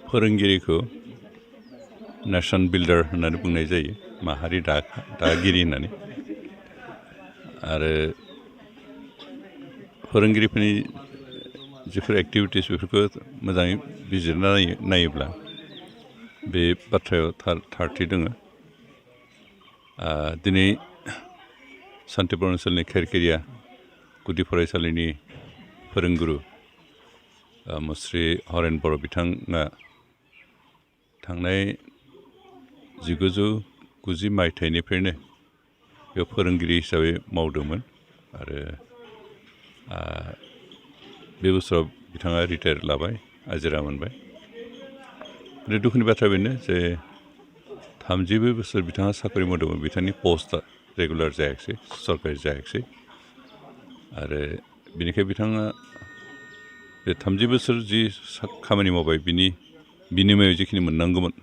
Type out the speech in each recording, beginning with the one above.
फोरोंगिरिखौ nation बिल्डार होननानै बुंनाय जायो माहारि दागिरि होननानै आरो फोरोंगिरिफोरनि जिफोर एक्टिभिटिस बेफोरखौ मोजाङै बिजिरना नायोब्ला बे बाथ्रायाव थारथि दङ दिनै सान्तिपुर ओनसोलनि खेरखेरिया गुदि फरायसालिनि फोरोंगुरु मुस्रि हरेन बर' बिथाङा थांनाय 1990 मायथाइनिफ्रायनो बेयाव फोरोंगिरि हिसाबै मावदोंमोन आरो बे बोसोराव बिथाङा रिटायार लाबाय आजिरा मोनबाय दुखुनि बाथ्रा बेनो जे 32 बोसोर बिथाङा साख्रि मावदोंमोन बिथांनि पस्टआ रेगुलार जायाखिसै सरकारि जायाखिसै आरो बेनिखाय बिथाङा बे 30 बोसोर जि खामानि मावबाय बिनि बिनिमयाव जिखिनि मोननांगौमोन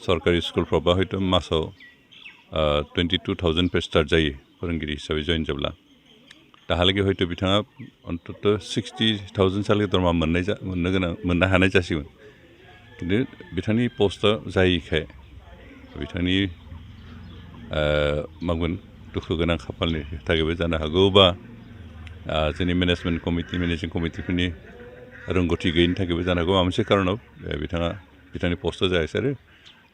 सरकारि स्कुलफ्रावबा हयथ' मासाव 22,000 स्टार्ट जायो फोरोंगिरि हिसाबै जइन जाब्ला दाहालागै हयथ' बिथाङा अन्तत 60,000 सालागै दरमा मोननो हानाय जासिगोन खिन्थु बिथांनि पस्टआ जायैखाय बिथांनि मागोन दुखु गोनां खाफालनि थाखायबो जानो हागौ बा जोंनि मेनेजमेन्ट कमिटि मेनेजिं कमिटिफोरनि रोंगौथि गैयिनि थाखायबो जानो हागौ माबा मोनसे कारनाव बिथाङा बिथांनि पस्टआ जायासै आरो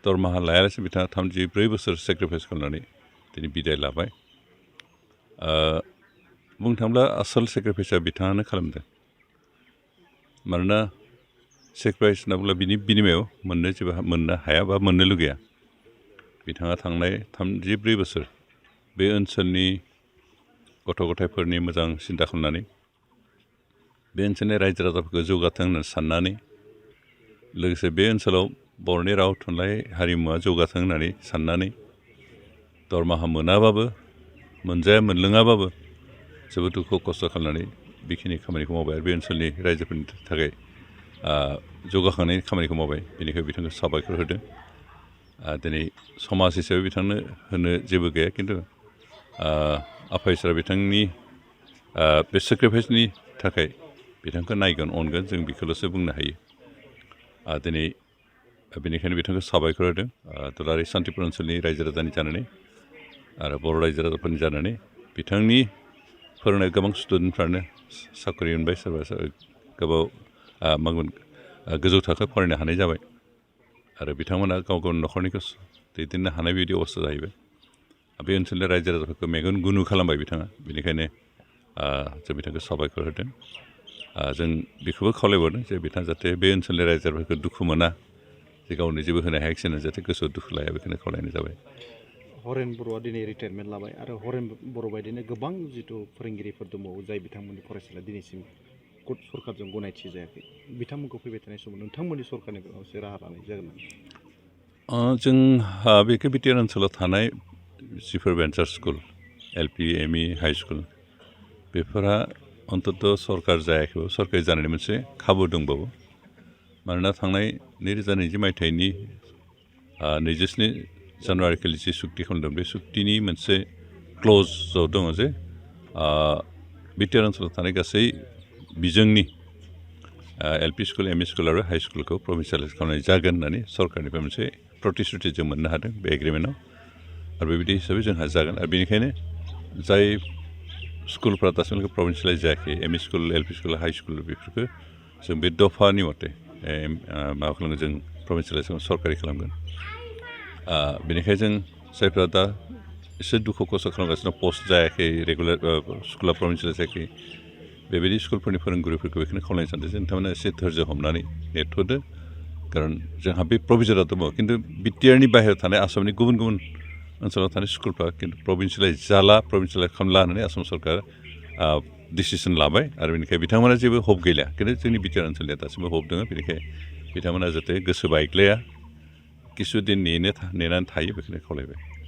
दरमाहा लायालासे बिथाङा 34 बोसोर सेक्रिफाइस खालामनानै दिनै बिदाय लाबाय बुंनो थाङोब्ला आसल सेक्रिफाइसआ बिथाङानो खालामदों मानोना सेक्रिफाइस होनना बुङोब्ला बिनि बिनिमयाव मोननो हाया बा मोननो लुगैया बिथाङा थांनाय 34 बोसोर बे ओनसोलनि गथ' गथायफोरनि मोजां सिन्था खालामनानै बे ओनसोलनि रायजो राजाफोरखौ जौगाथों होननानै साननानै लोगोसे बे ओनसोलाव बर'नि राव थुनलाइ हारिमुवा जौगाथों होननानै साननानै दरमाहा मोनाबाबो मोनजाया मोनलोङाबाबो जोबोद दुखु खस्थ' खालामनानै बेखिनि खामानिखौ मावबाय आरो बे ओनसोलनि रायजोफोरनि थाखाय जौगाखांनायनि खामानिखौ मावबाय बेनिखायनो बिथांखौ साबायखर होदों दिनै समाज हिसाबै बिथांनो होनो जेबो गैया खिन्थु आफा इसोरा बिथांनि बे सेक्रिफाइसनि थाखाय बिथांखौ नायगोन अनगोन जों बेखौल'सो बुंनो हायो दिनै बेनिखायनो बिथांखौ साबायखर होदों दुलाराय सान्तिपुर ओनसोलनि रायजो राजानि जानानै आरो बर' रायजो राजाफोरनि जानानै बिथांनि फोरोंनाय गोबां स्टुडेन्टफ्रानो साख्रि मोनबाय सोरबा गोबाव गोजौ थाखोआव फरायनो हानाय जाबाय आरो बिथांमोना गाव गावनि न'खरनिखौ दैदेननो हानाय बायदि अबस्था जाहैबाय बे ओनसोलनि रायजो राजाफोरखौ मेगन गुनु खालामबाय बिथाङा बेनिखायनो जों बिथांखौ साबायखर होदों जों बेखौबो खावलायबावदों जे बिथाङा जाहाथे बे ओनसोलनि रायजो राजाफोरखौ दुखु मोना जे गावनो जेबो होनो हायाखिसै होननानै जाहाथे गोसोआव दुखु लाया बेखौनो खावलायनाय जाबाय हरेन बर'आ दिनै रिटायारमेन्ट लाबाय आरो हरेन बर' बायदिनो गोबां जिथु फोरोंगिरिफोर दंबावो जाय बिथांमोननि फरायसालिया दिनैसिम सरकारजों गनायथि जायाखै बिथांमोनखौ फैबाय थानाय समाव नोंथांमोननि सरकारनिफ्राय मोनसे राहा लानाय जागोन जोंहा बेखौ बिटिआर ओनसोलाव थानाय जिफोर venture school LP ME high school बेफोरहा अन्तत सरकार जायाखैबाबो सरकारि जानायनि मोनसे खाबु दंबावो मानोना थांनाय 2020 मायथाइनि 27 जानुवारिखालि जि सुक्ति खालामदों बे सुक्तिनि मोनसे क्ल'जआव दङ जे बिटिआर ओनसोलाव थानाय गासै बिजोंनि LP स्कुल ME स्कुल आरो हाइ स्कुलखौ प्रभिन्सियेलाइज खालामनाय जागोन होननानै सरकारनिफ्राय मोनसे प्रतिश्रुति जों मोननो हादों बे एग्रिमेन्टआव आरो बेबायदि हिसाबै जोंहा जागोन आरो बेनिखायनो जाय स्कुलफ्रा दासिमबो प्रभिन्सियेलाइज जायाखै ME school LP school high school बेफोरखौ जों बे दफानि मथे माबा खालामगोन जों प्रभिन्सियेलाइज सरकारि खालामगोन बेनिखायनो जों जायफ्रा दा एसे दुखु खस्थ' खालामगासिनो पस्ट जायाखै रेगुलार स्कुला प्रभिन्सियेलाइज जायाखै बेबायदि स्कुलफोरनि फोरोंगुरुफोरखौ बेखौनो खावलायनो सानदों जे नोंथांमोना एसे धैर्य हमनानै नेथ'दो खारन जोंहा बे प्रभिजनाव दङ खिन्थु बिटिआरनि बाहेरायाव थानाय आसामनि गुबुन गुबुन ओनसोलाव थानाय स्कुलफ्रा खिन्थु प्रभिन्सियेलाइज खालामला होननानै आसाम सरकार डिसिसन लाबाय आरो बेनिखायनो बिथांमोना जेबो हप गैला खिन्थु जोंनि बिटिआर ओनसोलनिया दासिमबो हप दङ बेनिखायनो बिथांमोना जाहाथे गोसो बायग्लाया किसुदिन नेनानै थायो बेखौनो खावलायबाय